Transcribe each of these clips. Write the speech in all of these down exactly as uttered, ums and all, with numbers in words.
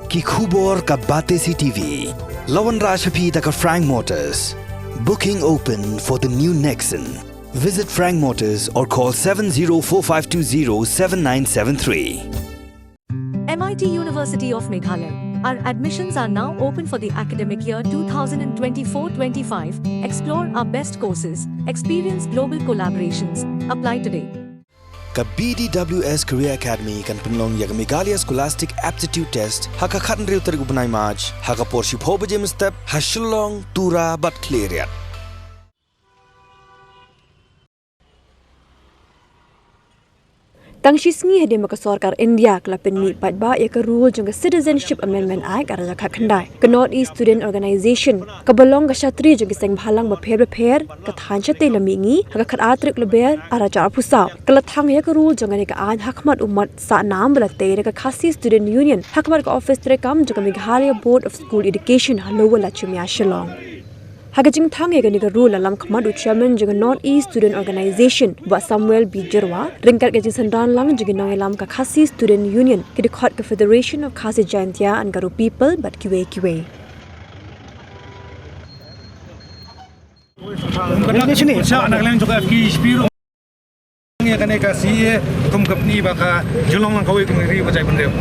Ki khubor ka Batesi T V. La wanrah sha phi da ka Frank Motors. Booking open for the new Nexon. Visit Frank Motors or call seven zero four five two zero seven nine seven three. M I T University of Meghalaya. Our admissions are now open for the academic year two thousand twenty-four twenty-five. Explore our best courses, experience global collaborations. Apply today. Ka B D W S Career Academy kan pynlong ïa ka Meghalaya Scholastic Aptitude Test ha ka khathynriew tarik u bnai March ha ka por shiphew baje mynstep ha Shillong, Tura bad Khliehriat. Tang shi sngi hadien ba ka sorkar India ka la pynmih paidbah ïa ka rule jong ka Citizenship Amendment Act ar hajar khatkhyndai, ka North East Student Organisation, kaba long ka shatri jong ki seng bhalang bapher bapher, ka thaiñ shatei lam mihngi ha ka khatar tarik Lber ar hajar arphew saw, ka la thang ïa ka rule jong kane ka aiñ ha khmat u mat sahnam ba la tei da ka Khasi Student Union ha khmat ka ophis treikam jong ka Meghalaya Board of School Education ha Lower Lachumia, Shillong. Ha ka jingthang ïa kane ka rule la lam khmat u chairman jong ka North East Student Organisation, Bah Samuel B Jyrwa, ryngkat ka jingsynran lang jong ki nongïalam ka Khasi Student Union, ki dkhot ka Federation of Khasi Jaintia and Garo People bad kiwei kiwei. Ïa kane ka C A A kum ka company ba ka jinglong lang kawei kum ka ri ba jaitbynriew.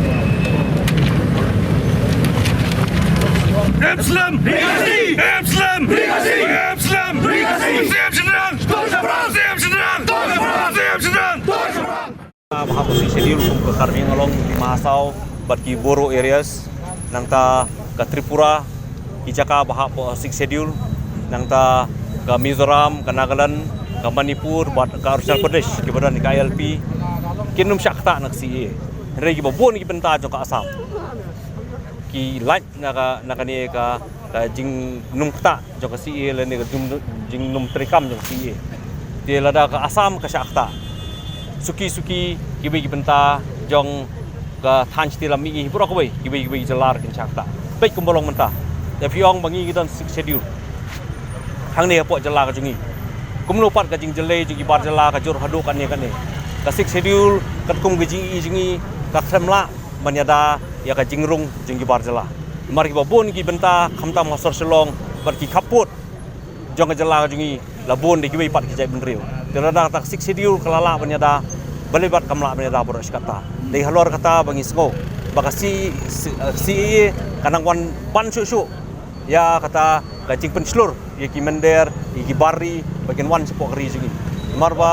Em Slem! Em Slem! Em Slem! Em Slem! Ba hap Sixth Schedule kum ka Karbi Anglong, Dima Hasao bad ki Bodo areas, nangta ka Tripura, ki jaka ba hap Sixth Schedule, nangta ka Mizoram, ka Nagaland, ka Manipur bad ka Arunachal Pradesh, kiba don ka I L P, kin ym shah ktah na ka C A A. Hynrei kiba bun ki bynta jong ka Assam ki lait na ka, na kane ka, ka jingnum ktah jong ka C A A lane ka jing, jingnum treikam jong ka C A A. Te lada ka Assam ka shah ktah, suki suki kiwei ki bynta jong ka thaiñ shatei lam mihngi baroh kawei, kiwei kiwei ki jylla ruh kin shah ktah. Peit kumba long mynta, da phi ong ba ngi ki don Sixth Schedule hangne hapoh jylla ka jong ngi. Kumno pat ka jingjyllei jong ki bar jylla ka jur haduh kane kane? Ka Sixth Schedule katkum ka jingïohi jong ngi ka khlem lah ban ïada ïa ka jingrung jong ki bar jylla. Namar kiba bun ki bynta khamtam ha sor Shillong bad ki khappud jong ka jylla ka jong ngi la bun da kiwei pat ki jaitbynriew. Te lada kata ka Sixth Schedule ka la lah ban ïada, balei pat kam lah ban ïada baroh shi katta? Dei halor kata ba ngi sngew ba ka C, C, C A A ka nang wan ban shuh shuh ïa kata ka jingpynshlur ïa ki mynder, ïa ki bar ri ba kin wan shapoh ka ri jong ngi. Namar ba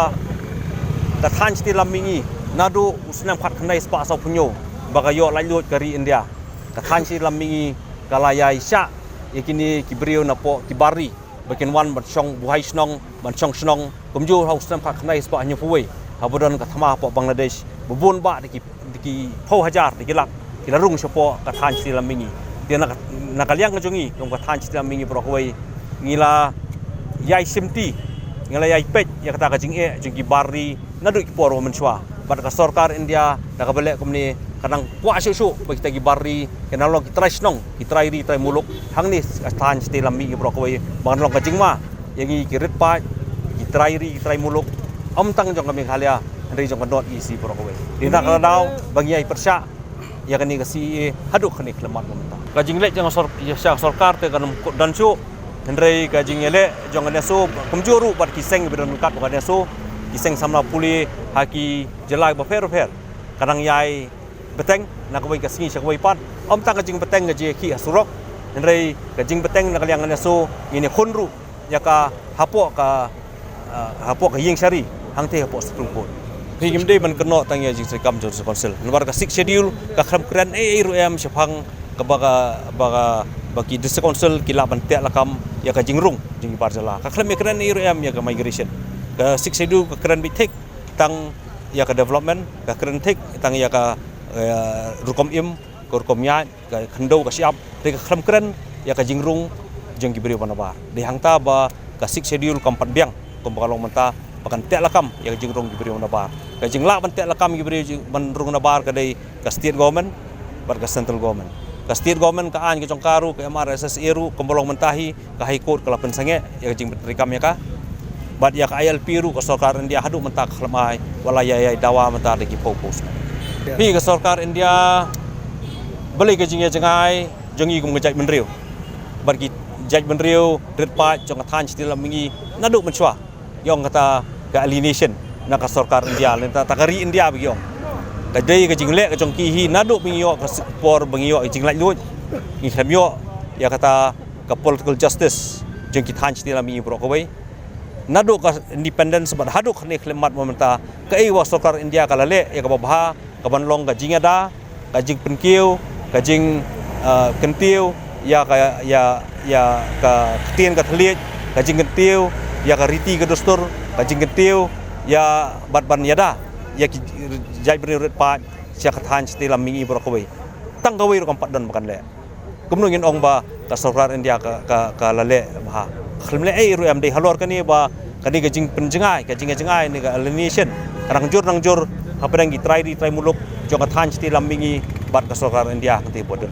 ka thaiñ shatei lam mihngi naduh u snem khatkhyndai spah sawphew hynñiew ba ka ïoh laitluid ka ri India, ka thaiñ shatei lam mihngi ka la ïai shah ïa kine ki briew napoh ki bar ri ba kin wan ban shong buhai shnong, ban shong shnong, kumjuh ha u snem khatkhyndai spah hynñiewphew wei, haba don ka thma hapoh Bangladesh, ba bun bah da ki, da ki phew hajar, da ki lak ki la rung shapoh ka thaiñ shatei lam mihngi. Te na ka, na ka liang ka jong ngi kum ka thaiñ shatei lam mihngi baroh kawei, ngi la ïai shimti, ngi la ïai peit ïa kata ka jingeh jong ki bar ri naduh ki por ba mynshuwa. Bad ka sorkar India da kaba leh kumne ka nang kwah shuh shuh ba kita ki bar ri kin nang long ki trai shnong, ki trai ri, trai muluk hangne ha thaiñ shatei lam mihngi baroh kawei, ba kan long ka jingma ïa ngi ki rit paid, ki trai ri, ki trai muluk, ym tang jong ka Meghalaya hynrei jong ka North East baroh kawei. Te na kata ka daw ba ngi ïai pyrshah ïa kane ka C A A haduh kane ka khyllipmat mynta. Ka jingleit jong ka sor-, ïa sha ka sorkar te kan ym don shuh, hynrei ka jingïaleh jong ka NESO kumjuh ruh bad ki seng ba don ryngkat bad ka NESO, ki seng samla pule ha ki jylla bapher bapher, ka nang ïai bteng na kawei ka sngi sha kawei pat. Ym tang ka jingbteng ka jingïakhih ha surok, hynrei ka jingbteng na ka liang ka NESO ngin ïakhun ruh ïa ka hapoh ka, ah, hapoh ka ïing shari, hangtei hapoh Supreme Court. Ngi kim dei ban kynnoh tang ïa jingtreikam jong District Council. Namar ka Sixth Schedule ka khlem kren ei ei ruh em shaphang kaba ka, ba ka, ba ki District Council ki lah ban teh lakam ïa ka jingrung jong ki bar jylla. Ka khlem ïa kren ei ruh em ïa ka migration. Ka Sixth Schedule ka kren beit thik tang ïa ka development, ka kren thik tang ïa ka, eh, rukom im, ka rukom ïaid, ka khyndew ka shyiap, te ka khlem kren ïa ka jingrung jong ki briew ba nabar. Dei hangta ba ka Sixth Schedule kam pat biang kumba ka long mynta ba kan teh lakam ïa ka jingrung ki briew ba nabar. Ka jinglah ban teh lakam ki briew jing, ban rung nabar ka dei ka state government bad ka central government. Ka state government ka aiñ ka jong ka ruh, ka M R S S A ruh, kumba long mynta hi ka High Court ka la pynsangeh ïa ka jingtreikam ïa ka. Bad ïa ka I L P ruh ka sorkar India haduh mynta ka khlem ai, wat la ïai, ïai dawa mynta da ki phew phew snem. Phi ka sorkar India Balei ka jingïajngai jong ngi kum ka jaitbynriew bad ki jaitbynriew rit paid jong ka thaiñ Shatei Lam Mihngi naduh mynshuwa ïong kata ka alienation na ka sorkar India, lane ta ka ri India ba ki ïong. Ka dei ka jingleh ka jong ki hi naduh ba ngi ïoh ka por ba ngi ïoh ka jinglaitluid, ngi khlem ïoh ïa kata ka political justice jong ki thaiñ Shatei Lam Mihngi baroh kawei. Naduh ka independence bad haduh kane khlem mat mynta, kaei ba sorkar India ka la leh ïa kaba bha, kaban long ka jingïada, ka jingpynkiew, ka jing, uh, kyntiew ïa ka, ïa, ïa ka ktien ka thylliej, ka jingkyntiew ïa ka riti ka dustur, ka jingkyntiew ïa bad ban ïada ïa ki jaitbynriew rit paid sha ka thaiñ Shatei Lam Mihngi baroh kawei. Tang kawei ruh kam pat don ba kan leh. Kumno ngin ong ba ka sorkar India ka, ka, ka la leh bha? Khlem leh ei ruh em. Dei halor kane ba kane ka jingpynjngai, ka jingïajngai ne ka alienation ka nang jur nang jur hapdeng ki trai ri trai muluk jong ka thaiñ Shatei Lam Mihngi bad ka sorkar India kynthei border.